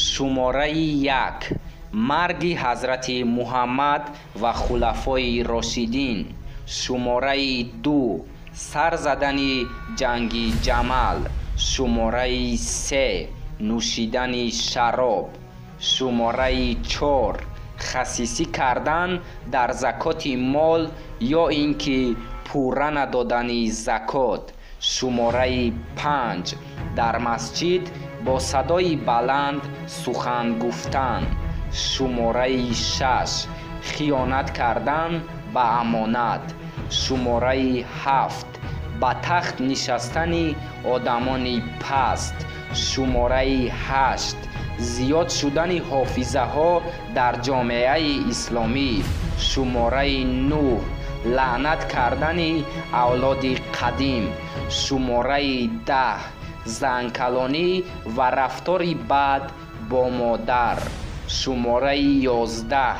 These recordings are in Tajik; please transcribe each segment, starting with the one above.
Шумораи 1: марги ҳазрати Муҳаммад ва хулафои рошидин. Шумораи 2: сар задани ҷанги Ҷамал. Шумораи 3: нӯшидани шароб. Шумораи 4: хасисӣ кардан дар закоти мол ё ин ки пурра надодани закот. Шумораи 5: дар масҷид бо садои баланд сухан гуфтан. Шумораи 6: хиёнат кардан ба амонат. Шумораи 7: ба тахт нишастани одамони паст. Шумораи 8: зиёд шудани ҳофизаҳо дар ҷомеаи исломӣ. Шумораи 9: лаънат кардани авлоди қадим. Шумораи 10: занкалонӣ ва рафтори бад бо модар. Шумораи 11: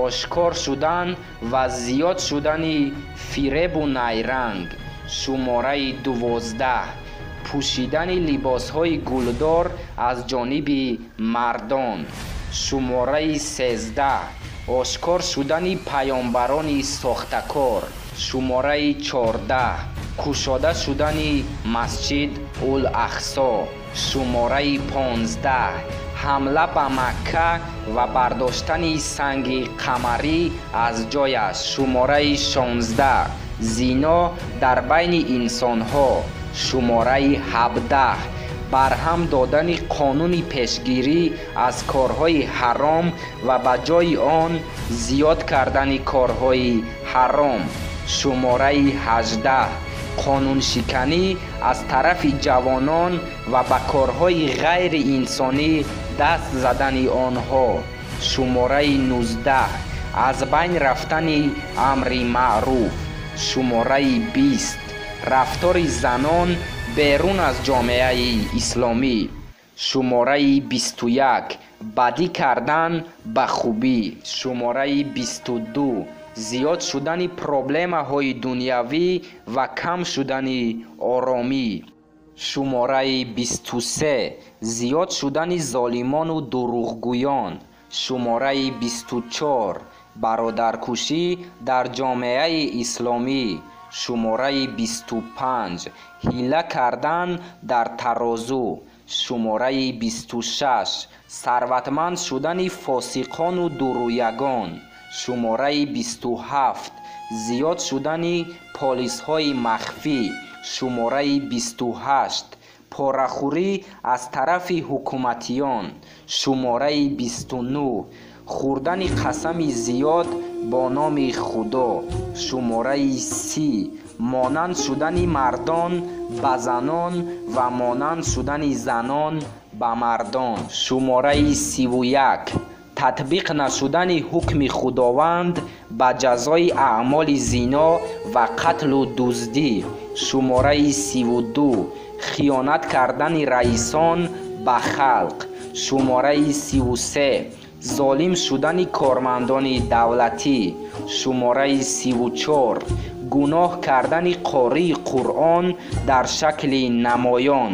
ошкор шудан ва зиёд шудани фиребу найранг. Шумораи 12: пӯшидани либосҳои гулдор аз ҷониби мардон. Шумораи 13: ошкор шудани паёмбарони сохтакор. Шумораи 14: кушода шудани масҷид ул-Ақсо. Шумораи 15: ҳамла ба Макка ва бардоштани санги қамарӣ аз ҷояш. Шумораи 16: зино дар байни инсонҳо. Шумораи 17: барҳам додани қонуни пешгирӣ аз корҳои ҳаром ва ба ҷои он зиёд кардани корҳои ҳаром. Шумораи 18: қонуншиканӣ аз тарафи ҷавонон ва ба корҳои ғайриинсонӣ даст задани онҳо. Шумораи 19: аз байн рафтани амри маъруф. Шумораи 20: рафтори занон берун аз ҷомеаи исломӣ. Шумораи 21: бадӣ кардан ба хубӣ. Шумораи 22: зиёд шудани проблемаҳои дунявӣ ва кам шудани оромӣ. Шумораи 23: зиёд шудани золимону дурӯғгӯён. Шумораи 24: бародаркушӣ дар ҷомеаи исломӣ. Шумораи 25: ҳила кардан дар тарозу. Шумораи 26: сарватманд шудани фосиқону дурӯягон. Шумораи 27: зиёд шудани полисҳои махфӣ. Шумораи 28: порахӯрӣ аз тарафи ҳукуматиён. Шумораи 29: хӯрдани қасами зиёд бо номи Худо. Шумораи 30: монанд шудани мардон ба занон ва монанд шудани занон ба мардон. Шумораи 31: татбиқ нашудани ҳукми Худованд ба ҷазои аъмоли зино ва қатлу дуздӣ. Шумораи 32: хиёнат кардани раисон ба халқ. Шумораи 33: золим шудани кормандони давлатӣ. Шумораи 34: гуноҳ кардани қории Қуръон дар шакли намоён.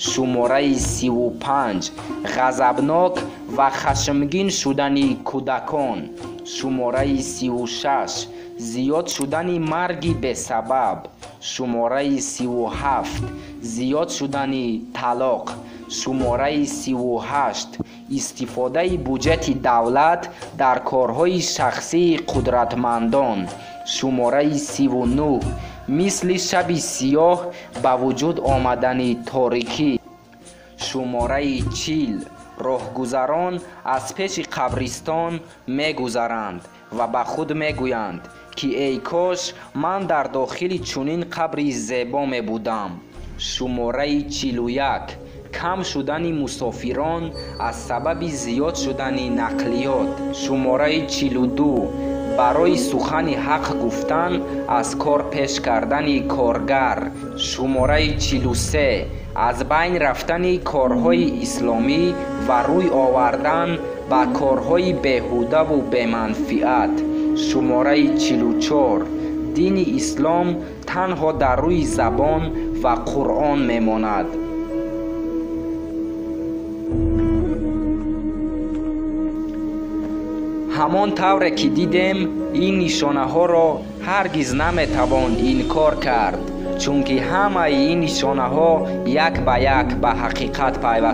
Шумораи 35: ғазабнок ва хашмгин шудани кӯдакон. Шумораи 36: зиёд шудани марги бесабаб. Шумораи 37: зиёд шудани талоқ. Шумораи 38: истифодаи буҷети давлат дар корҳои шахсии қудратмандон. Шумораи 39: мисли шаби сиёҳ ба вуҷуд омадани торикӣ. Шумораи 40: роҳгузарон аз пеши қабристон мегузаранд ва ба худ мегӯянд, ки эй кош ман дар дохили чунин қабри зебо мебудам. Шумораи 41: кам шудани мусофирон аз сабаби зиёд шудани нақлиёт. Шумораи 42: барои сухани ҳақ гуфтан аз кор пеш кардани коргар. Шумораи 43: аз байн рафтани корҳои исломӣ ва рӯй овардан ба корҳои беҳудаву беманфиат. Шумораи 44: дини ислом танҳо дар рӯи забон ва Қуръон мемонад. Ҳамон тавре ки дидем, ин нишонаҳоро ҳаргиз наметавон инкор кард, чунки ҳамаи ин нишонаҳо як ба як ба ҳақиқат пайвастаанд.